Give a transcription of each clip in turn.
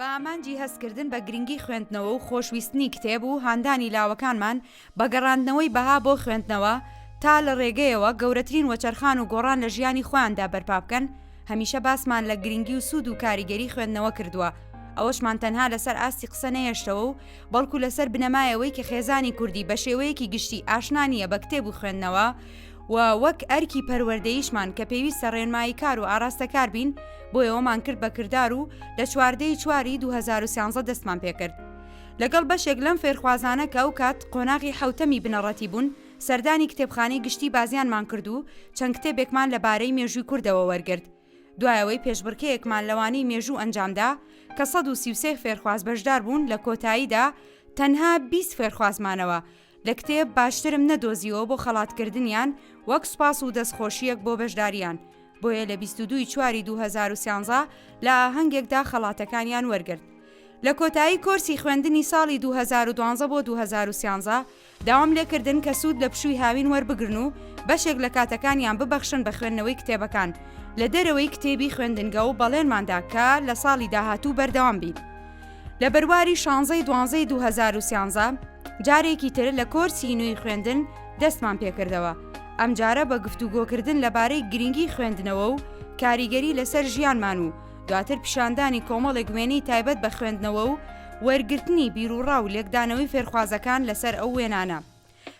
بە ئامانجی هەستکردن بە گرنگی خوێندنەوە و خۆشویستنی کتێب و هاندانی لاوەکانمان بە گەڕاندنەوەی بەها بۆ خوێندنەوە تا لە ڕێگەیەوە گەورەترین وەچەرخان و گۆڕان لە ژیانی خۆیاندا بەرپا بکەن، هەمیشە باسمان لە گرنگی و سوود و کاریگەری خوێندنەوە کردووە، ئەوەشمان تەنها لەسەر ئاستی قسە نەهێشتەوە و بەڵکو لەسەر بنەمای ئەوەی کە خێزانی کوردی بەشێوەیەکی گشتی ئاشنا نییە بە کتێب و خوێندنەوە و وەک ئەرکی پەروەردەییشمان کە پێویستە ڕێنماییکار و ئاراستەکار بین بۆیە وەمان کرد بە کردار و لە 14 ی چواری 2013 دەستمان پێکرد لەگەڵ بەشێک لەم فێرخوازانە کە ئەوکات قۆناغی حەوتەمی بنەڕەتی بوون سەردانی کتێبخانەی گشتی بازیانمان کرد و چەند کتێبێکمان لەبارەی مێژووی کوردەوە وەرگرت. دوای ئەوەی پێشبڕکێیەکمان لە وانەی مێژوو ئەنجامدا کە 133 فێرخواز بەشدار بوون لە کۆتاییدا تەنها 20 فێرخواز مانەوە لە کتێب باشترم نەدۆزیەوە بۆ خەڵاتکردنیان وەک سوپاس و دەستخۆشییەک بۆ بەشدارییان بۆیە لە 22 ی چواری 2013 لە ئاهەنگێکدا خەڵاتەکانیان وەرگرت. لە کۆتایی کۆرسی خوێندنی ساڵی 2012 بۆ 2013 داوام لێکردن کە سوود لە پشووی هاوین وەربگرن و بەشێک لە کاتەکانیان ببەخشن بە خوێندنەوەی کتێبەکان لە دەرەوەی کتێبی خوێندنگە و بەڵێنمان دا کە لە ساڵی داهاتوو بەردەوام بین. لە بەرواری شانزەی دوانزەی 2013 جارێکی تر لە کۆرسی نوێی خوێندن دەستمان پێکردەوە، ئەمجارە بە گفتوگۆکردن لەبارەی گرنگی خوێندنەوە و کاریگەری لەسەر ژیانمان و دواتر پیشاندانی کۆمەڵێک وێنەی تایبەت بە خوێندنەوە و وەرگرتنی بیروڕا و لێکدانەوەی فێرخوازەکان لەسەر ئەو وێنانە.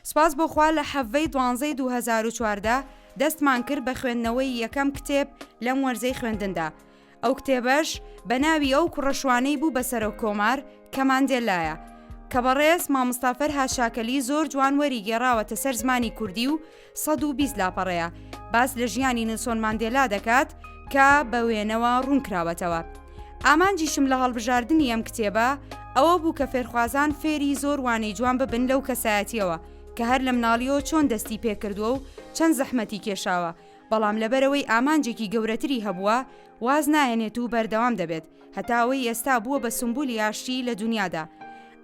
سوپاس بۆ خوا لە حەڤەی دوانزەی 2014 دەستمان کرد بە خوێندنەوەی یەکەم کتێب لەم وەرزەی خوێندندا. ئەو کتێبەش بە ناوی ئەو کوڕە شوانەی بوو بە سەرۆک کۆمار کە ماندێلایە. کە بەڕێز مامۆستا فەرهاد شاکەلی زۆر جوان وەری گێڕاوەتە سەر زمانی کوردی و 120 لاپەڕەیە باس لە ژیانی نلسۆن ماندێلا دەکات کە بە وێنەوە ڕوون کراوەتەوە. ئامانجیشم لە هەڵبژاردنی ئەم کتێبە ئەوە بوو کە فێرخوازان فێری زۆر وانەی جوان ببن لەو کەسایەتیەوە کە هەر لە مناڵیەوە چۆن دەستی پێکردووە و چەند زەحمەتی کێشاوە بەڵام لەبەرئەوەی ئامانجێکی گەورەتری هەبووە واز ناهێنێت و بەردەوام دەبێت هەتا ئەوەی ئێستا بووە بە سومبولی ئاشتی لە دونیادا.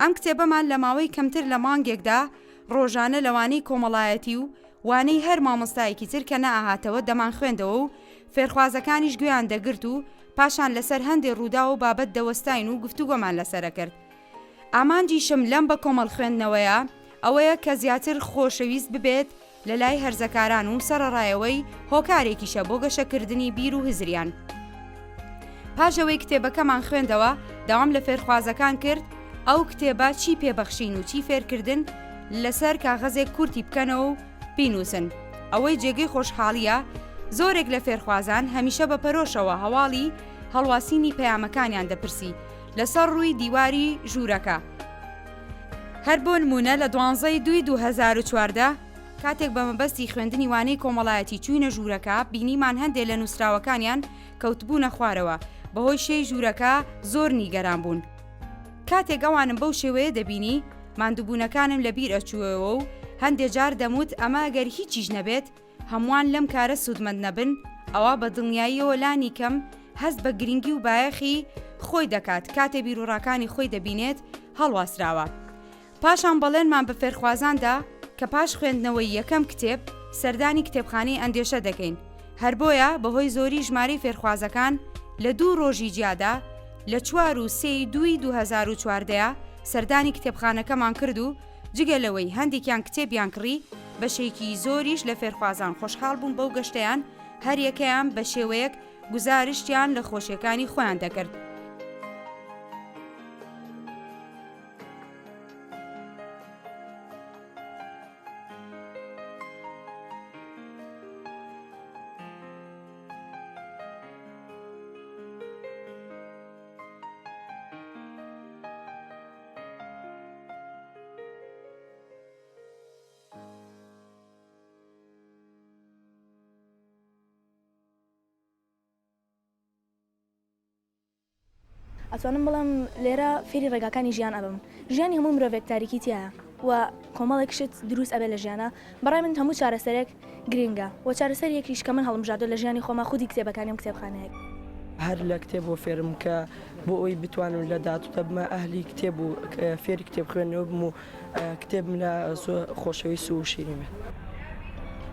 ئەم کتێبەمان لە ماوەی کەمتر لە مانگێکدا ڕۆژانە لە وانەی کۆمەڵایەتی و وانەی هەر مامۆستایەکی تر کە نەئەهاتەوە دەمانخوێندەوە و فێرخوازەکانیش گوێیان دەگرت و پاشان لەسەر هەندێ ڕووداو و بابەت دەوەستاین و گفتوگۆمان لەسەر ئەکرد. ئامانجیشم لەم بە کۆمەڵ خوێندنەوەیە ئەوەیە کە زیاتر خۆشەویست ببێت لە لای هەرزەکاران و سەڕەڕایەوەی هۆکارێکیشە بۆ گەشەکردنی بیر و هزریان. پاش ئەوەی کتێبەکەمان خوێندەوە داوام لە فێرخوازەکان کرد ئەو کتێبە چی پێبەخشین و چی فێرکردن لەسەر کاغەزێک کورتی بکەنەوە و بینووسن. ئەوەی جێگەی خۆشحاڵییە زۆرێک لە فێرخوازان هەمیشە بە پەرۆشەوە هەواڵی هەڵواسینی پەیامەکانیان دەپرسی لەسەر ڕووی دیواری ژوورەکە. هەر بۆ نموونە لە دوانزەی دووی 2014 کاتێک بە مەبەستی خوێندنی وانەی کۆمەڵایەتی چووینە ژوورەکە بینیمان هەندێ لە نووسراوەکانیان کەوتبوونە خوارەوە بەهۆی شێی ژوورەکە زۆر نیگەران بوون. کاتێک ئەوانم بەو شێوەیە دەبینی ماندووبوونەکانم لە بیر ئەچووەوە و هەندێ جار دەموت ئەمە گەر هیچیش نەبێت هەمووان لەم کارە سوودمەند نەبن ئەوا بە دڵنیاییەوە لانی کەم هەست بە گرنگی و بایەخی خۆی دەکات کاتێ بیروڕاکانی خۆی دەبینێت هەڵواسراوە. پاشان بەڵێنمان بە فێرخوازان دا کە پاش خوێندنەوەی یەکەم کتێب سەردانی کتێبخانەی ئەندێشە دەکەین، هەر بۆیە بەهۆی زۆری ژمارەی فێرخوازەکان لە دوو ڕۆژی جیادا لە چوار و سێ ی دووی 2014 سەردانی کتێبخانەکەمان کرد و جگە لەوەی هەندێکیان کتێبیان کڕی بەشێکی زۆریش لە فێرخوازان خۆشحاڵ بوون بەو گەشتەیان هەریەکەیان بە شێوەیەک گوزارشتیان لە خۆشیەکانی خۆیان دەکرد. ئەتوانم بڵێم لێرە فێری ڕێگاکانی ژیان ئەبم ژیانی هەموو مرۆڤێک تاریکی تیایە و کۆمەڵێک شت دروست ئەبێ لە ژیانا بەڕای من هەموو چارەسەرێک گرینگە و چارەسەریەکیش کە من هەڵمبژاردوە لە ژیانی خۆما خودی کتێبەکانی ئەم کتێبخانەیە. هەر لە کتێبەوە فێرم کە بۆ ئەوەی بتوانم لە داهاتوودا بمە ئەهلی کتێب و فێری کتێب خوێندنەوە بم و کتێبم لا زۆر خۆشەویست و شیرین بێت.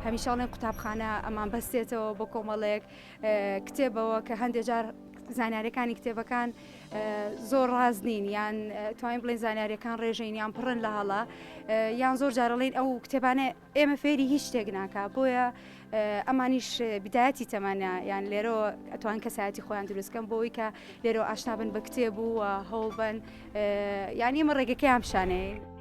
هەمیشە ئەڵێن قوتابخانە ئەمان بەستێتەوە بۆ کۆمەڵێک کتێبەوە کە هەندێ جار. زانیاریەکانی کتێبەکان زۆر ڕاست نین یان توانین بڵێن زانیاریەکان ڕێژەین یان پڕن لە هەڵە یان زۆر جارەڵین ئەو کتێبانە ئێمە فێری هیچ شتێک ناکا بۆیە ئەمانیش بدایەتی تەمانە یان لێرەوە ئەتوان کەسایەتی خۆیان دروستکەم بۆی کە لێرەوە ئاشنا بن بە کتێب و هەوڵبن یان ئێمە ڕێگەکەیان پیشانەیە.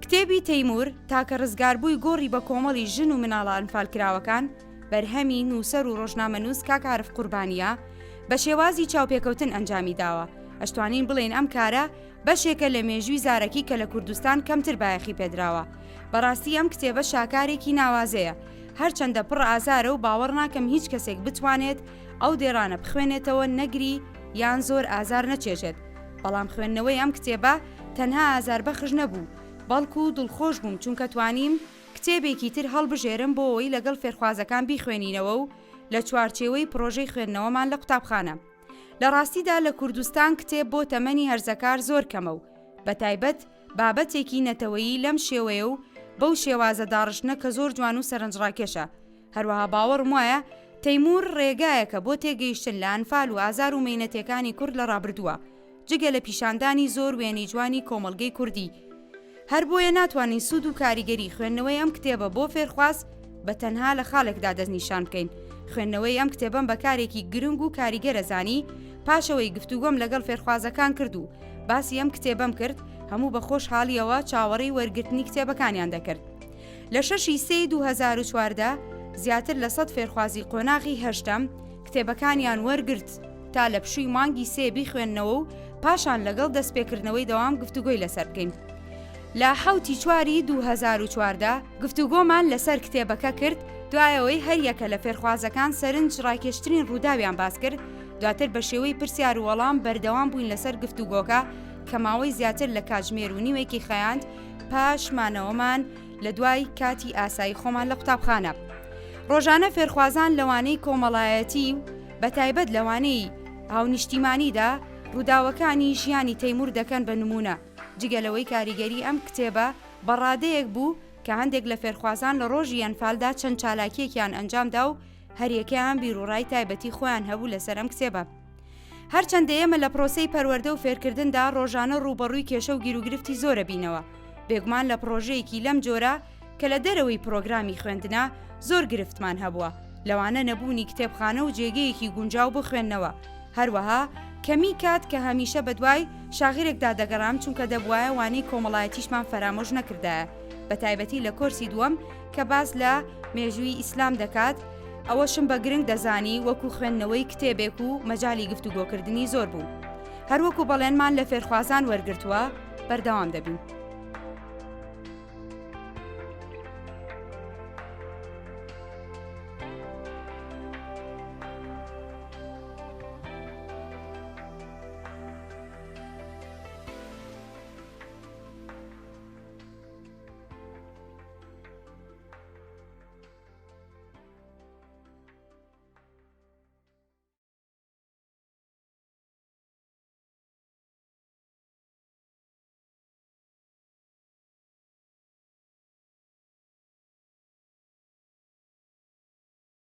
کتێبی تەیمور تاکە ڕزگاربووی گۆڕی بە کۆمەڵی ژن و مناڵە ئەنفالکراوەکان بەرهەمی نووسەر و ڕۆژنامەنووس کاک عارف قوربانییە، بە شێوازی چاوپێکەوتن ئەنجامی داوە، ئەشتوانین بڵێین ئەم کارە بەشێکە لە مێژووی زارەکی کە لە کوردستان کەمتر بایەخی پێدراوە. بەڕاستی ئەم کتێبە شاکارێکی ناوازەیە، هەرچەندە پڕ ئازارە و باوەڕ ناکەم هیچ کەسێک بتوانێت ئەو دێڕانە بخوێنێتەوە نەگری یان زۆر ئازار نەچێژێت، بەڵام خوێندنەوەی ئەم کتێبە تەنها ئازاربەخش نەبوو، بەڵکو دڵخۆش بووم چونکە توانیم کتێبێکی تر هەڵبژێرم بۆ ئەوەی لەگەڵ فێرخوازەکان بیخوێنینەوە و لە چوارچێوەی پڕۆژەی خوێندنەوەمان لە قوتابخانە. لە ڕاستیدا لە کوردستان کتێب بۆ تەمەنی هەرزەکار زۆر کەمە و بەتایبەت بابەتێکی نەتەوەیی لەم شێوەیە و بەو شێوازە داڕشتنە کە زۆر جوان و سەرنجڕاکێشە. هەروەها باوەڕم وایە تەیموور ڕێگایەکە بۆ تێگەیشتن لە ئەنفال و ئازار و مەینەتێکانی کورد لە ڕابردووە، جگە لە پیشاندانی زۆر وێنەی جوانی کۆمەڵگەی کوردی. هەر بۆیە ناتوانین سوود و کاریگەری خوێندنەوەی ئەم کتێبە بۆ فێرخواز بە تەنها لە خاڵێکدا دەستنیشان بکەین. خوێندنەوەی ئەم کتێبەم بە کارێکی گرنگ و کاریگەرە زانی، پاش ئەوەی گفتوگۆم لەگەڵ فێرخوازەکان کرد و باسی ئەم کتێبەم کرد، هەموو بە خۆشحاڵییەوە چاوەڕێی وەرگرتنی کتێبەکانیان دەکرد. لە شەشی سێی 2014 زیاتر لە سەد فێرخوازی قۆناغی هەشتەم کتێبەکانیان وەرگرت تا لە پشووی مانگی سێ بیخوێننەوە و پاشان لەگەڵ دەستپێکردنەوەی دەوام گفتوگۆی لەسەر بکەین. لە حەوتی چواری 2014 گفتوگۆمان لەسەر کتێبەکە کرد، دوایەوەی هەریەکە لە فێرخوازەکان سەرنج ڕاکێشترین ڕووداویان باس کرد، دواتر بە شێوەی پرسیار و وەڵام بەردەوام بووین لەسەر گفتوگۆکە کە ماوەی زیاتر لە کاتژمێر و نیوێکی خایاند، پاش مانەوەمان لە دوای کاتی ئاسایی خۆمان لە قوتابخانە. ڕۆژانە فێرخوازان لە وانەی کۆمەڵایەتی و بە تایبەت لە وانەی هاونیشتیمانیدا ڕووداوەکانی ژیانی تەیمور دەکەن بە نموونە، جگە لەوەی کاریگەری ئەم کتێبە بە ڕادەیەک بوو کە هەندێک لە فێرخوازان لە ڕۆژی ئەنفالدا چەند چالاکییەکیان ئەنجامدا و هەریەکەیان بیروڕای تایبەتی خۆیان هەبوو لەسەر ئەم کتێبە. هەرچەندە ئێمە لە پرۆسەی پەروەردە و فێرکردندا ڕۆژانە ڕووبەڕووی کێشە و گیروگرفتی زۆرە بینەوە، بێگومان لە پڕۆژەیەکی لەم جۆرە کە لە دەرەوەی پڕۆگرامی خوێندنە زۆر گرفتمان هەبووە، لەوانە نەبوونی کتێبخانە و جێگەیەکی گونجاو بۆ خوێندنەوە، هەروەها کەمی کات کە هەمیشە بەدوای شاغرێکدا دەگەڕام چونکە دەبوایە وانەی کۆمەڵایەتیشمان فەرامۆش نەکردایە بەتایبەتی لە کۆرسی دووەم کە باس لە مێژووی ئیسلام دەکات، ئەوەشم بە گرنگ دەزانی وەکو خوێندنەوەی کتێبێک و مەجالی گفتوگۆکردنی زۆر بوو. هەروەکو بەڵێنمان لە فێرخوازان وەرگرتووە، بەردەوام دەبین.